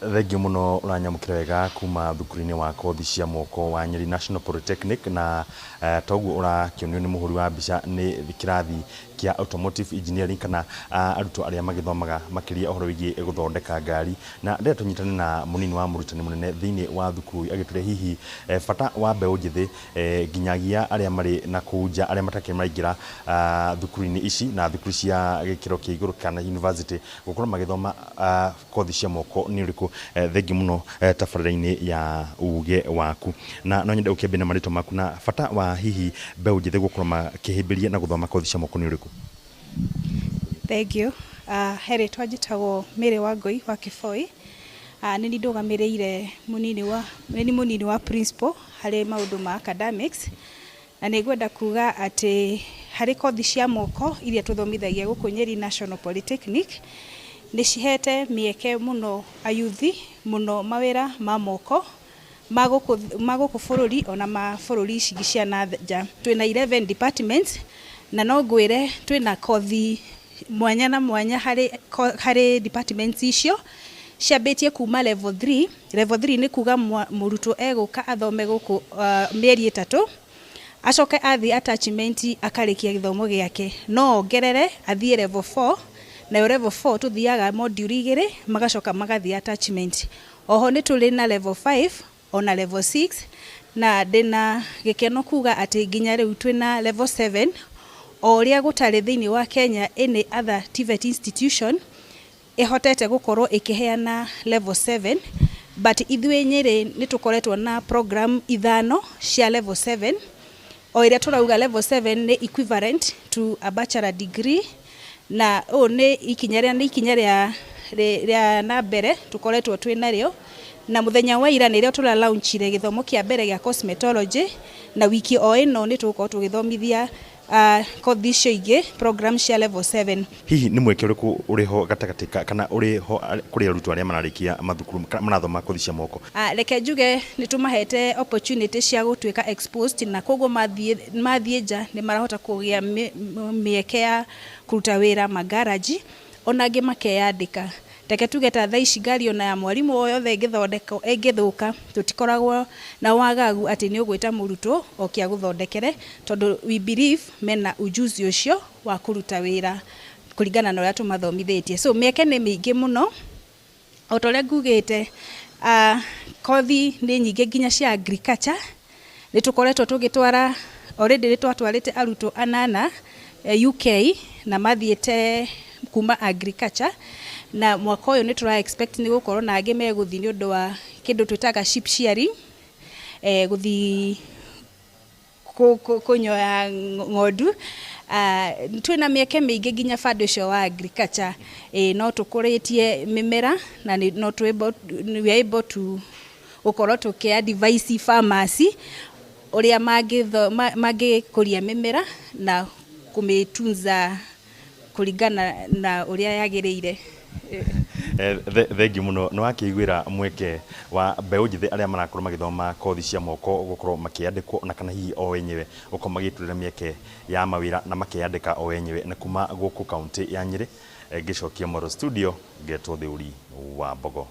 Thengiũ mũno ũranyamũkĩra wega kuma thukuru-inĩ wa kothi cia moko wa Nyeri National Polytechnic, na toguo ũrakĩonio nĩ mũhũri wa mbica, nĩ kĩrathi kĩa automotive engineering kana arutwo arĩa magĩthomaga makĩria ũhoro wĩgiĩ gũthondeka ngari. Na ndĩrenda tũnyitane na mũnini wa mũrutani mũnene thĩinĩ wa thukuru ũyũ agĩtwĩre hihi bata wa mbeũ njĩthĩ, nginyagia arĩa marĩ na kũu nja, arĩa matakĩrĩ maraingĩra thukuru-inĩ ici na thukuru cia gĩkĩro kĩa igũrũ kana university, gũkorwo magĩthoma kothi cia moko nĩ ũrĩkũ. Thengiũ mũno tabarĩra-inĩ ya Uge Waku, na no nyende ũkĩambie na marĩtwa maku na bata wa hihi mbeũ njĩthĩ gũkorwo makĩhĩmbĩria na gũthoma kothi cia moko nĩ ũrĩkũ? Thengiũ. He rĩtwa njĩtagwo Mary Wangũi wa Kĩboi. Nĩ niĩ ndũgamĩrĩire mũnini wa, nĩ niĩ mũnini wa principal harĩ maũndũ ma academics, na nĩ ngwenda kuga atĩ harĩ kothi cia moko iria tũthomithagia gũkũ Nyeri National Polytechnic, nĩ cihete mĩeke mũno ayuthi mũno mawĩra ma moko ma gũkũ bũrũri ona ma bũrũri ici ingĩ cia na nja. Twĩna 11 departments, na no ngwĩre twĩna kothi mwanya na mwanya harĩ departments icio, ciambĩtie kuma level 3. Level 3 nĩ kuga mũrutwo egũka athome gũkũ mĩeri 3, acoke athiĩ attachment akarĩkia gĩthomo gĩake. No ongerere athiĩ level 4, nayo level 4 tũthiaga module 2, magacoka magathiĩ attachment. Oho nĩ tũrĩ na level 5 ona level 6, na ndĩna gĩkeno kuga atĩ nginya rĩu twĩna level 7, o ũrĩa gũtarĩ thĩinĩ wa Kenya any other TVET institution ĩhotete gũkorwo ĩkĩheana level 7, but ithuĩ Nyĩrĩ nĩ tũkoretwo na program 5 cia level 7. O ĩrĩa tũrauga level 7 nĩ equivalent to a bachelor degree, na ũũ nĩ ikinya rĩa, nĩ ikinya rĩa na mbere tũkoretwo twĩ narĩo. Na mũthenya wa ira nĩrĩo tũra launchire gĩthomo kĩa mbere gĩa cosmetology, na wiki o ĩno nĩ tũgũkorwo tũgĩthomithia kothi icio ingĩ, program cia level 7. Hihi nĩ mweke ũrĩkũ ũrĩ ho gatagatĩ kana ũrĩ ho kũrĩ arutwo arĩa mararĩkia mathukuru kana marathoma kothi cia moko? Reke njuge nĩ tũmahete opportunity cia gũtuĩka exposed, na koguo mathiĩ nja nĩ marahota kũgĩa mĩeke ya kũruta wĩra magaraji, ona angĩ makeyandĩka. Reke tuge ta thaa ici ngari ona ya mwarimũ o yothe ĩngĩthondekwo, ĩngĩthũka, tũtikoragwo na wagagu atĩ nĩ ũgwĩta mũrutwo oke agũthondekere, tondũ we believe mena ujuzi ũcio wa kũruta wĩra kũringana na ũrĩa tũmathomithĩtie. So mĩeke nĩ mĩingĩ mũno, o ta ũrĩa ngugĩte, kothi nĩ nyingĩ nginya cia agriculture. Nĩ tũkoretwo tũgĩtwara, already nĩ twatwarĩte arutwo 8 UK, na mathiĩte kuma agriculture, na mwaka ũyũ nĩ tũra expect nĩ gũkorwo na angĩ megũthiĩ nĩ ũndũ wa kĩndũ twĩtaga sheep shearing, gũthiĩ kũnyoya ng'ondu. Twĩna mĩeke mĩingĩ nginya bado ũcio wa agriculture. No tũkũrĩtie mĩmera, na no we are able to gũkorwo tũkĩ advise farmers ũrĩa mangĩkũria mĩmera na kũmĩtunza kũringana na ũrĩa yagĩrĩire. Thengiũ mũno. Nĩ wakĩiguĩra mweke wa mbeũ njĩthĩ arĩa marakorwo magĩthoma kothi cia moko gũkorwo makĩandĩkwo, na kana hihi o enyewe gũkorwo magĩturĩra mĩeke ya mawĩra na makeyandĩka o enyewe. Na kuma gũkũ kaunti ya Nyĩrĩ, ngĩcokia Moro studio, ngetwo Thĩũri wa Mbogo.